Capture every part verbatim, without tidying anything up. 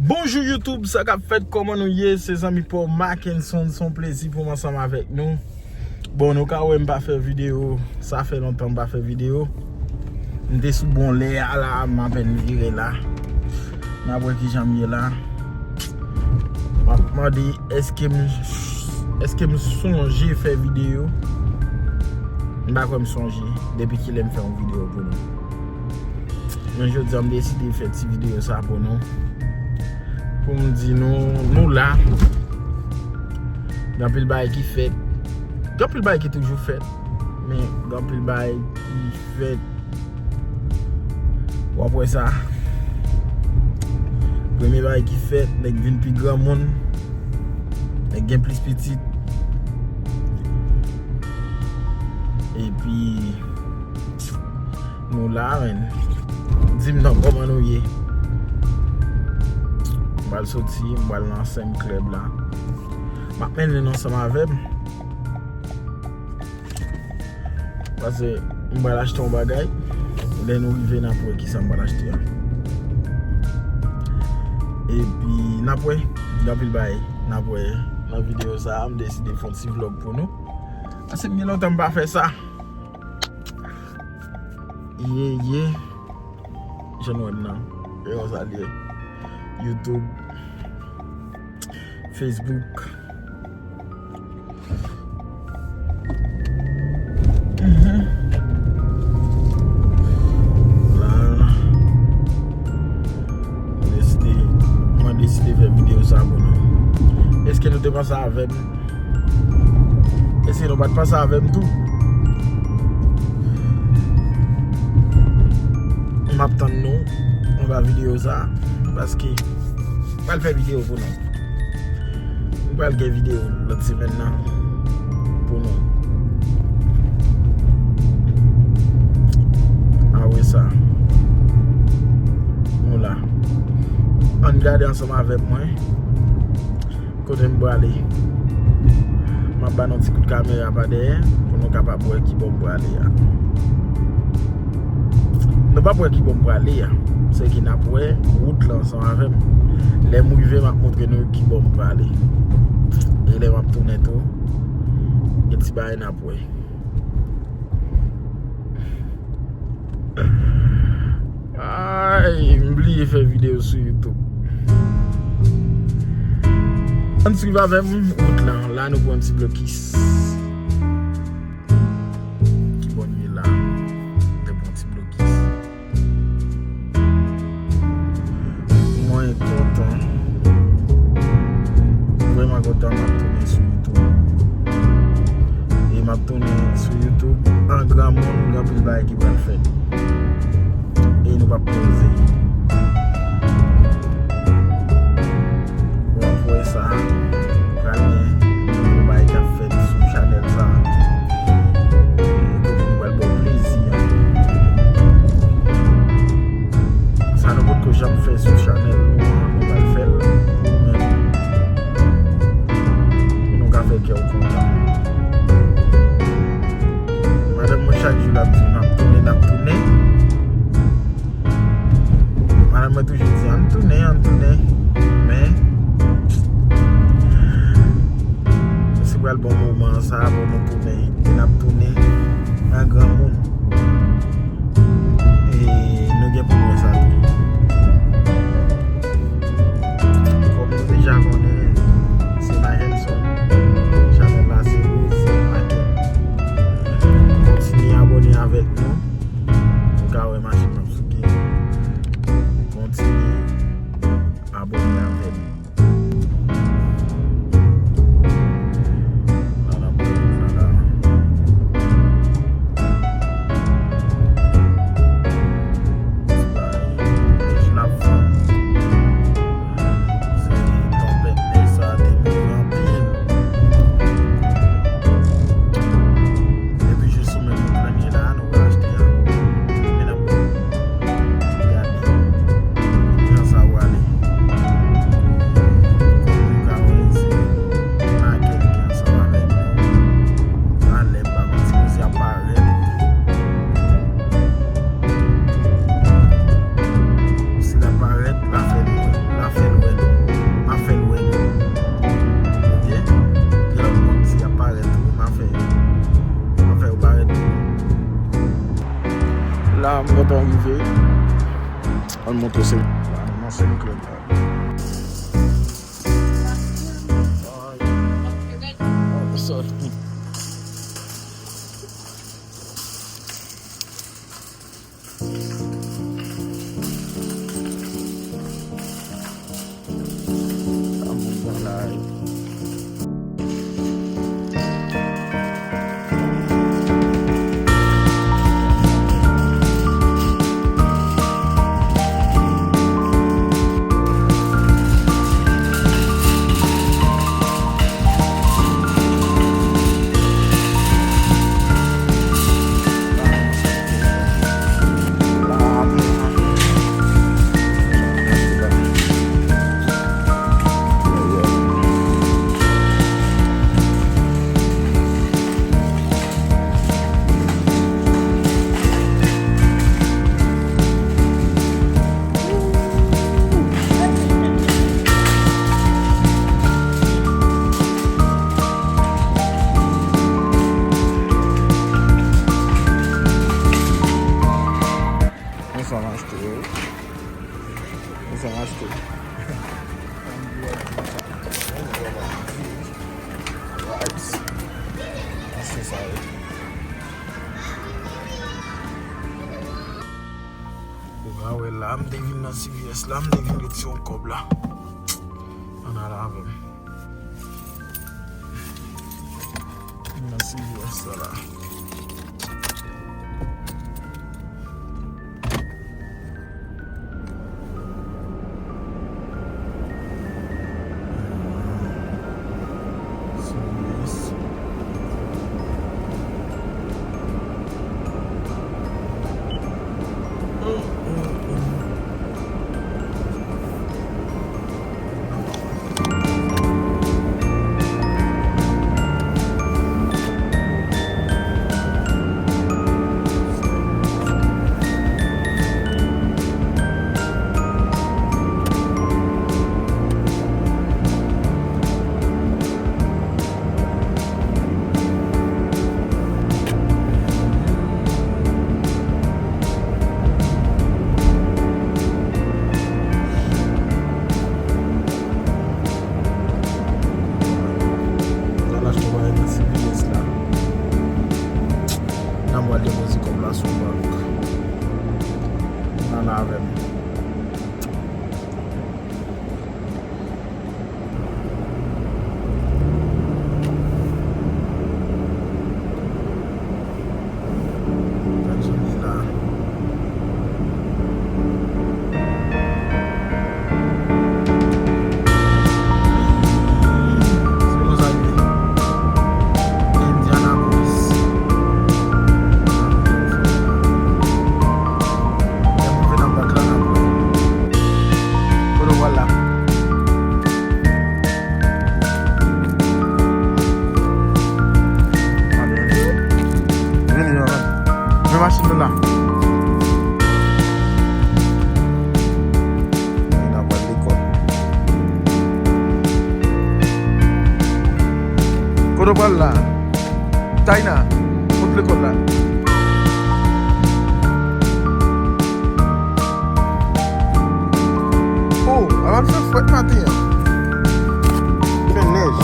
Bonjou YouTube, sa k ap fèt, kòman nou ye? Se zanmi pa w Mackenson, se yon plezi pou m ansanm avèk nou. Bon, nou ka wè m pa fè videyo, sa fè lontan m pa fè videyo. M te sou bon lè a la, m apèn vire la. N ap wè kijan m ye la. M ap mande, èske m, èske m sonje fè videyo? M pa kwè m sonje depi kilè m fè yon videyo pou nou. Men jodi a m deside fè ti videyo sa pou nou. Pou m di nou, nou la. Gen anpil bagay ki fèt. Gen anpil bagay ki toujou fèt. Men gen anpil bagay ki fèt. W ap wè sa. Premye bagay ki fèt, nèg vin pi granmoun. Nèg gen plis pitit. Epi, nou la, menn. Di m non, kòman nou ye? M pral soti, m pral nan Sèm Club la. M ap mennen nou ansanm avè m. Paske m pral achte yon bagay. Lè nou rive, n ap wè kisa m pral achte a. Epi, n ap wè. Gen anpil bagay. N ap wè nan videyo sa a. M deside fè yon ti vlog pou nou. Paske m gen lontan m pa fè sa. Ye, ye. Jan nou wè m nan. E yon salye. YouTube. Facebook. Mhm. La. Mwen deside, mwen deside fè videyo sa pou nou. Èske nou te panse avè m? Èske nou pa t panse avè m tou? M ap tann nou anba videyo sa, paske m pral fè videyo pou nou. M pral gen videyo lòt semèn nan pou nou. Apre sa, nou la. Ann gade ansanm avèk mwen. Kote m prale? M ap ba nou ti kout kamera pa dèyè pou nou kapab wè kibò m prale a. Nou p ap wè kibò m prale a. Sèke n ap wè wout lan ansanm avè m. Lè m rive, m ap montre nou kibò m prale. E lè m ap tounen tou, gen ti bagay n ap wè. Ay, m bliye fè videyo sou YouTube. Ann swiv avè m wout lan. La nou pran ti blokis. Kibò n ye la? Nou pran ti blokis. Mwen kontan. Vrèman kontan m ap tounen sou YouTube. E m ap tounen sou YouTube an granmoun, gen anpil bagay ki pral fèt. E nou p ap poze. W ap wè sa, pral gen yon bagay k ap fèt sou chanèl sa. Kote nou pral ba w plezi a. Sa nou potko janm fè sou chanèl nou an, nou pral fè l pou nou menm. Pou nou ka fè kè w kontan. Madanm mwen chak jou l ap di m, "N ap tounen, n ap tounen." Madanm mwen toujou di, "Ann tounen, ann tounen." Men, se pral bon moman sa pou nou tounen. E n ap tounen an granmoun. E nou gen pou nou wè sa tou. Kòm nou deja konnen, se Mackenson. Chanèl la se Rose Macken. Kontinye abòne avèk nou. Ou ka wè machin m ap souke. Kontinye abòne avè m. Nan, nan, nan, nan. Ti bagay, nèj la ap fonn. Se tonpèt nèj sa a te move anpil. Epi jis sou menm wout lan n ye la, nou pral achte a. Men n ap gade jan sa prale. Rive. Ann montre se. Nan Sen Klod la. Oh, sorry. Mwen sa m achte yo. Mwen sa m achte. Vibes. Achte sa yo. Ou ka wè la, m te vin nan C V S la, m te vin retire yon kòb la. Ann al avè m. Nan C V S la. C V S. Al achte bagay nan C V S la. N a pral depoze kòb la sou bank. Ann avè m. Gad jan li la. Se konsa l ye. Indianapolis. Lè m rive nan bank la, n ap wè. Kote w pral la? Vini, vini, vini. Men machin nou la. N ap pral lekòl. Kote w pral la? Taina, kot lekòl la? Oh, ap fè frèt maten an. Fè nèj.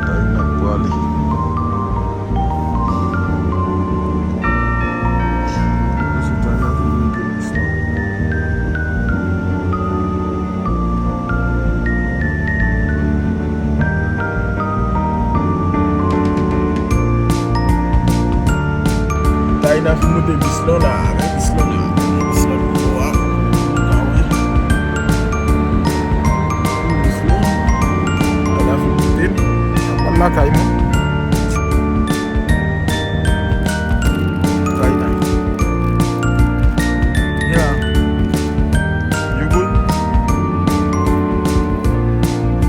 Taina pwale. Taina fin moute bis lan la, men bis lan la, bis lan nan bò a. Bis lan. Taina fin moute l. Al lakay mwen. Taina. Yeah. You good?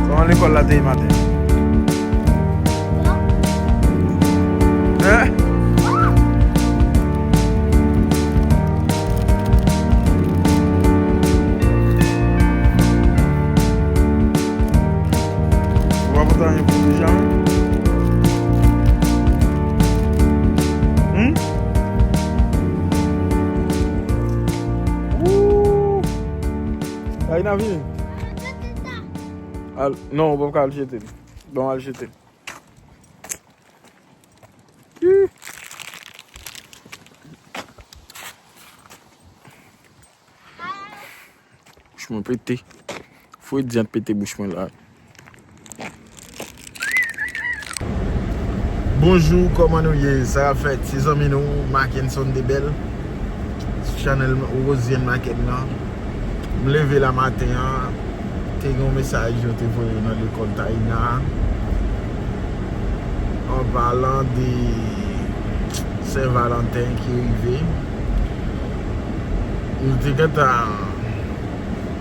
Kòman lekòl la te ye maten? N a vini. Al, non, ou p ap ka al jete l. Bon, al jete l. Ih. Bouch mwen pete. Freddy ap pete bouch mwen la. Bonjou, kòman nou ye? Sa k ap fèt? Se zanmi nou, Mackenson Debel, sou chanèl Rosienne Macken nan. M leve la maten an, te gen yon mesaj yo te voye nan lekòl Taina a, an palan de Sen Valanten ki rive. Nou te gentan,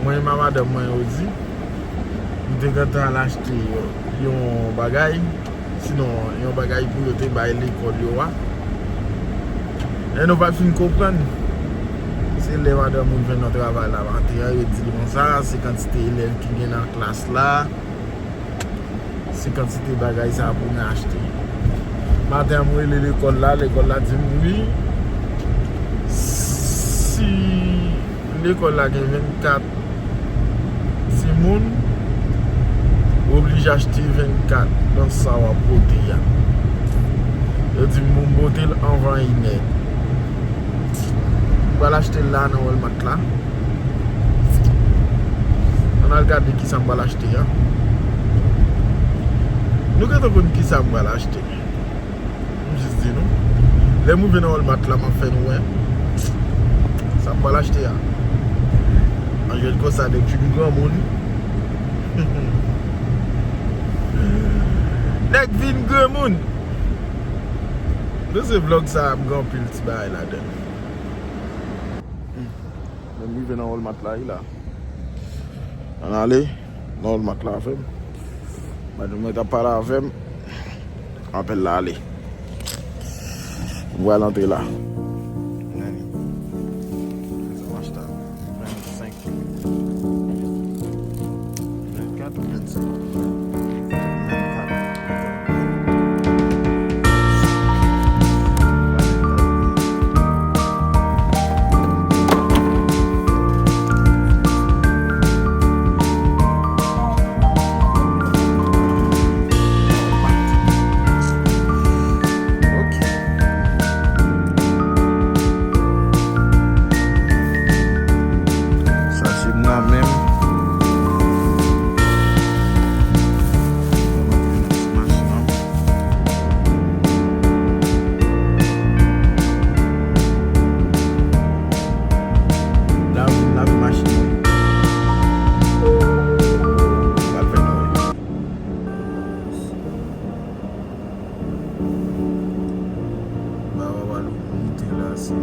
mwen e madanm mwen yo di, nou te gentan al achte yon bagay, sinon yon bagay pou yo te bay lekòl yo a. E nou pa t fin konprann. Se lè madanm ou vin nan travay la maten an, yo di l konsa, se kantite elèv ki gen nan klas la, se kantite bagay sa pou n achte. Maten an, m rele lekòl la, lekòl la di m, wi, si lekòl la gen vennkat timoun, ou oblije achte vennkat nan sa w ap pote a. Yo di m pou m pote l anvan inè. M pral achte l la nan Walmart la. Ann al gade kisa m pral achte a. Nou gentan konn kisa m pral achte. M jis di nou. Lè m rive nan Walmart la, m ap fè nou wè sa m pral achte a. An jwèt konsa, nèg vin granmoun. Nèg vin granmoun. Nou se vlòg sa, m gen anpil ti bagay ladan l. Hmm. Lè m rive nan Walmart la, wi la. Ann ale nan Walmart la avè m. Madanm mwen t ap pale avè m. Apèl la ale. M pral antre la. Gade. Sa m achte a. Vennsenk. Vennkat ou vennsenk? Vennkat. Ok. Sa se mwen menm. Machin nan. La, la machin nan. Pral fè nou wè. Ba w ap al moute la, se.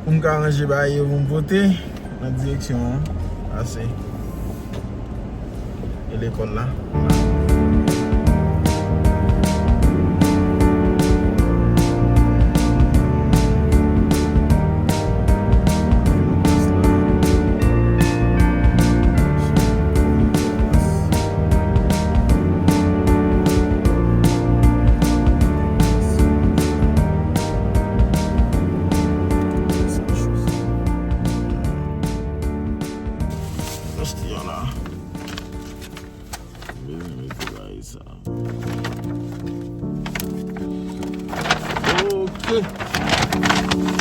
Pou m ka ranje bagay yo pou m pote nan direksyon an. Ase. E lekòl la. Achte yon la. Bezwen mete bagay sa. Ok.